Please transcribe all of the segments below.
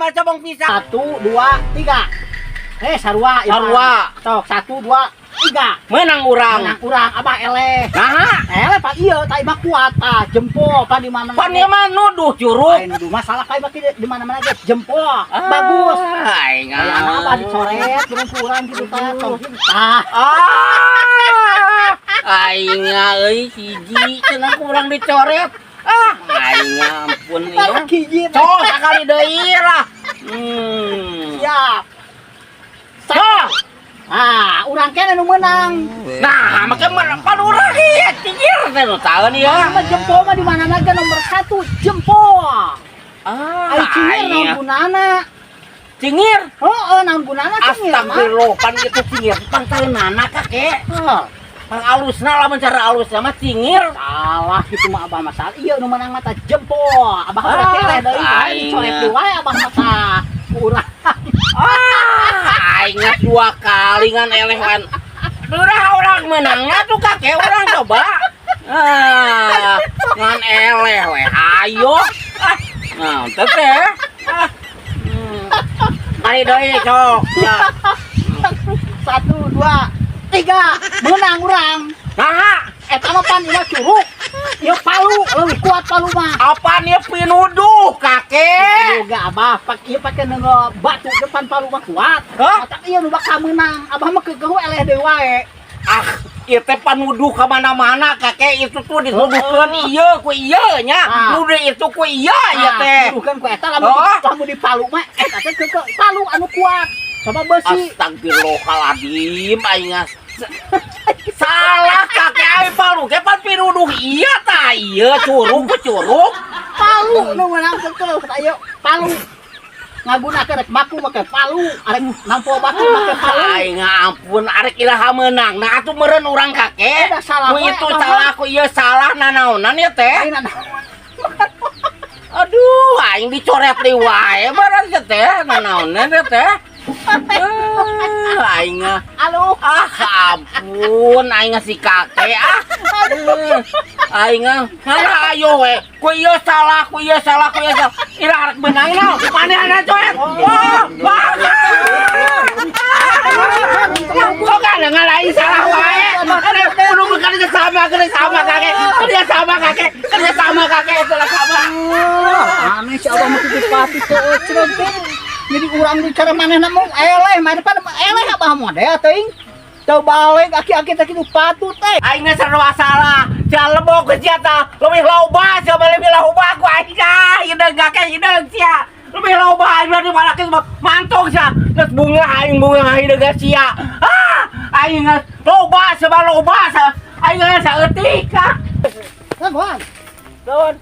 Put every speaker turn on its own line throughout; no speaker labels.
mah cobong pisan.
1, 2, 3. Eh, sarua ieu mah.
Sarua.
Sok, 1, 2, 3.
Menang urang.
Menang urang, Abah eleh.
Nah,
Eleh pak iya, tak mah kuat tah, jempol pak di mana-mana.
Pan ieu mah nuduh curug.
Lain nuduh masalah kayak mah di mana-mana ge jempol. Bagus.
Aing.
Kayak apa dicoret, kurang kurang gitu tah, tong gitu tah.
Ah, aing euy hiji cenah kurang dicoret. Ah, aing ampun ieu.
Salah hiji teh.
Sok sakali deui lah.
Siap.
Sok.
Ah, urang kene nu meunang.
Nah, make pan urang ieu cingir teh nu taeun ieu.
Mah jempol mah di mana-mana ge nomor 1 jempol.
Ah,
Ai cingir naon
aing.
gunana?
Cingir.
Heeh, naon gunana cingir mah?
Astagfirullah, pan itu cingir pan taeunana kakek.
Heuh.
Pan alusna lamun cara alusna mah cingir.
Salah gitu mah Abah mah salah. Iya nu meunang mah tah jempol. Abah berarti
Ah,
eleh deui,
aing.
dicoret deui wae Abah mah tah. Urang.
Ah, aing dua kali ngan eleh kan. Udah orang menangnya tuh kakek orang coba. Ah, ngan eleh we. Ayo. Ah, nah, teh. Ah. Kali deui sok. Ya.
1, 2, 3. Menang urang.
Nah,
Eta mah pan ieu curug. Ieu palu, leuwih kuat palu mah.
Apaan ieu pinuduh kakek?
Boga Abah, pak ieu pake neungeul batu depan palu mah kuat.
Hah?
Otak ieu nu bakal meunang. Abah mah keukeuh eleh deui wae.
Ah, ieu teh panuduh ka mana-mana kakek itu tuh dituduhkeun ieu ku ieu nya.
Ah.
Nuduh itu ku ieu ieu teh.
Tuduhkeun ku eta lamun
Oh.
lamun di palu mah eta teh keukeuh palu anu kuat. Coba besi.
Astagfirullahaladzim aing salah kakek aing palu ge pan pinuduh ieu tah ieu curug ku curug.
Palu nu meunang keukeuh ayo palu. Ngagunakeun rek baku make palu, arek nampo batu make palu.
Aing ampun arek iraha meunang. Nah atuh meureun urang kakek.
Udah salah
Ku
we,
itu
Abah.
Salah ku ieu salah nanaonan ieu teh.
Aing
Aduh, aing dicoret deui wae barang teh teh nanaonan ieu teh. Ah, aing
Aduh.
Ah ampun aing si kakek ah. Aing mana ayo we. Ku ieu salah, ku ieu salah, ku ieu salah. Ira arek beunang naon? Manehna coet. Wah, wah. Kok kan ngalahin salah wae. Kudu kerja sama, kerja sama kakek. Kerja sama kakek, kerja sama kakek, itulah sama.
Aneh si Abah mah kitu pati teh cenah teh. Jadi urang bicara manehna mau eleh, maneh pan eleh Abah model teuing. Teu balik aki-aki teh kitu patut teh.
Aing geus sarua salah. Sia lebok ke sia tah. Leuwih loba sia mah leuwih loba ku aing ah. Hideung kakek hideung sia. Leuwih loba aing mah dimalake mantong sia. Geus bunga aing bunga hideung sia. Ah, aing geus loba sia mah loba sia. Aing geus saeutik ah.
Kan.
Nuhun.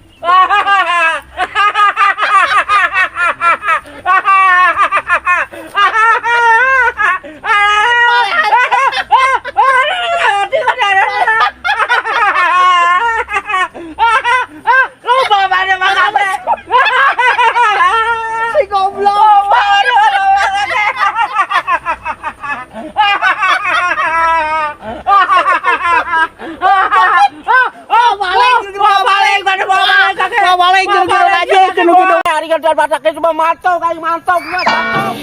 Loba mana mana.
Si goblok.
Loba loba mana.
Oh, balik.
Wah, balik, mana bawa balik kakek.
Wah, balik, jeung aja jeung gitu.
Hari kan bataknya cuma mantok, aing mantok, mantok.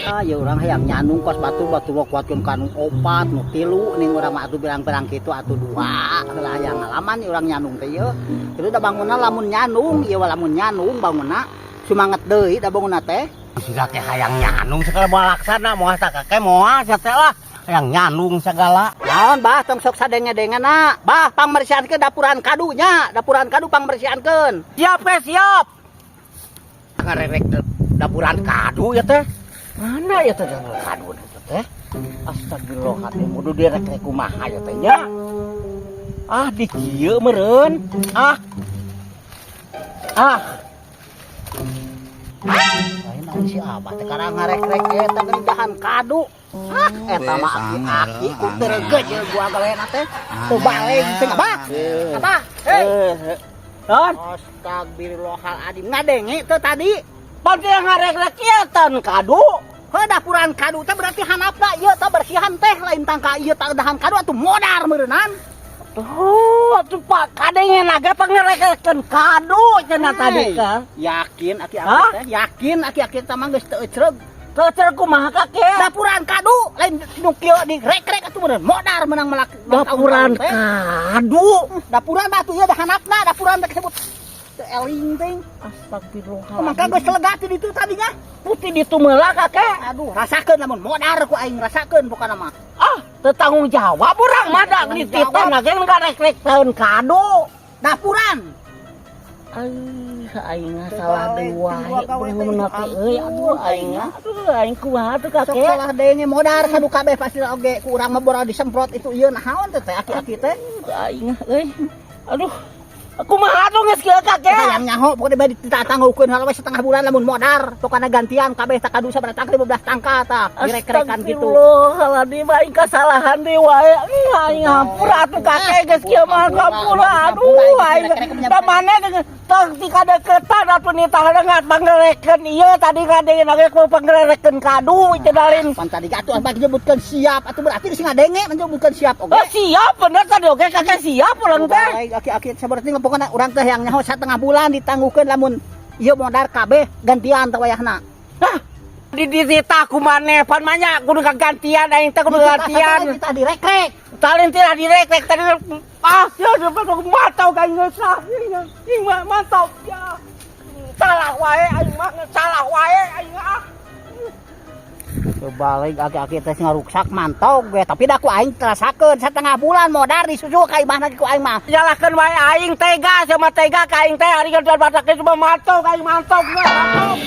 Ah, ya urang hayang nyandung kos batu batu kuatkeun kanu opat nu tilu ning urang mah atuh pirang-pirang kitu atuh dua heula hayang ngalaman urang nyandung teh ieu. Kitu da bangunna lamun nyandung ieu lamun nyandung bangunna sumanget deui da bangunna teh.
Si kakek hayang nyandung segala moal laksana moal sakake moal sia teh lah. Hayang nyandung segala.
Naon bah tong sok sadenge-dengena. Bah pangbersihankeun dapuran kadunya, dapuran kadu pangbersihankeun.
Siap ke siap. Ngarerek dapuran kadu ya teh. Mana ya teh dapuran kadu itu teh? Astagfirullahaladzim, kudu direk-rek kumaha ya teh nya. Ah di kieu meureun. Ah. Ah.
Lain naon si Abah teh karang ngarek-rek eta geuning dahan kadu. Ah, eta mah aki-aki ku teu jeung gua gawena teh. Teu balik teh Abah. Abah, hei.
Naon?
Astagfirullahaladzim, ngadenge teu tadi?
Pan teh ngarek-rek ieu tan kadu.
Heuh, dapuran kadu teh berarti hanapna ieu teh bersihan teh lain tangka ieu teh dahan kadu atuh modar meureunnan.
Oh, atuh Pak, kadenge naga pangerekeun kadu cenah tadi ka.
Yakin aki-aki
Hah?
teh, yakin aki-aki teh mah geus teu ecreg.
Teu kumaha, Kakek?
Dapuran kadu lain nu kieu direk-rek atuh meureun modar menang melak.
Dapuran kadu.
Dapuran batu ieu da handapna dapuran teh disebut teu eling teh.
Astagfirullah.
Mangka geus lega ti ditu tadinya.
Putih ditu meula, Kakek.
Aduh, rasakeun lamun modar ku aing, rasakeun pokona mah.
Ah, teu tanggung jawab urang mah da
Tanggung
dititah
jawab.
Ge ngarek-rek kadu.
Dapuran.
Aing, aing salah
Teu
deui wae
gawe teh,
beungeun teh euy, aduh aing, aduh aing kumaha tuh,
Sok
Kakek?
Salah denge modar kadu kabeh pasti oge ku urang mah boro disemprot itu ieu, naon teh teh aki-aki teh.
Aing euy, aduh, kumaha tuh geus kieu, Kakek?
Hayang nyaho pokoknya bae ditatangguhkeun heula we setengah bulan, lamun modar pokokna gantian kabeh tak kadu sabaraha tangkal, 15 tangkal tah direk-rekan gitu.
Astagfirullahaladzim, aing kasalahan deui wae. Ih, aing hampura atuh, Kakek, geus kieu mah hampura. Aduh, aing da maneh tong ti kadeukeutan atuh nitahna ngat panggerekeun ieu tadi ngadengin oge ku panggerekeun kadu cenah lain.
Pan tadi atuh abah nyebutkeun siap atuh, berarti geus ngadenge menyebutkeun siap oge.
Oh, siap bener tadi oge Kakek siap urang teh.
Baik, aki-aki seperti pokokna urang teh yang nyaho setengah bulan ditangguhkeun, lamun ieu modar kabeh gantian teh wayahna.
Hah, di dititah ku maneh pan manya kudu kagantian, aing teh kudu gantian.
Kita direk-rek.
Talin tidak direk tadi, ah ya mantau kan geus ah ing mah mantau ya, salah wae aing mah, salah wae aing ah.
Balik aki-aki teh ngaruksak mantog ge, tapi da ku aing terasakeun setengah bulan modar disusul ka imahna ku aing mah.
Nyalahkeun wae aing, tega sama tega ka aing teh, ari kan badak cuma mantau aing, mantau mantau.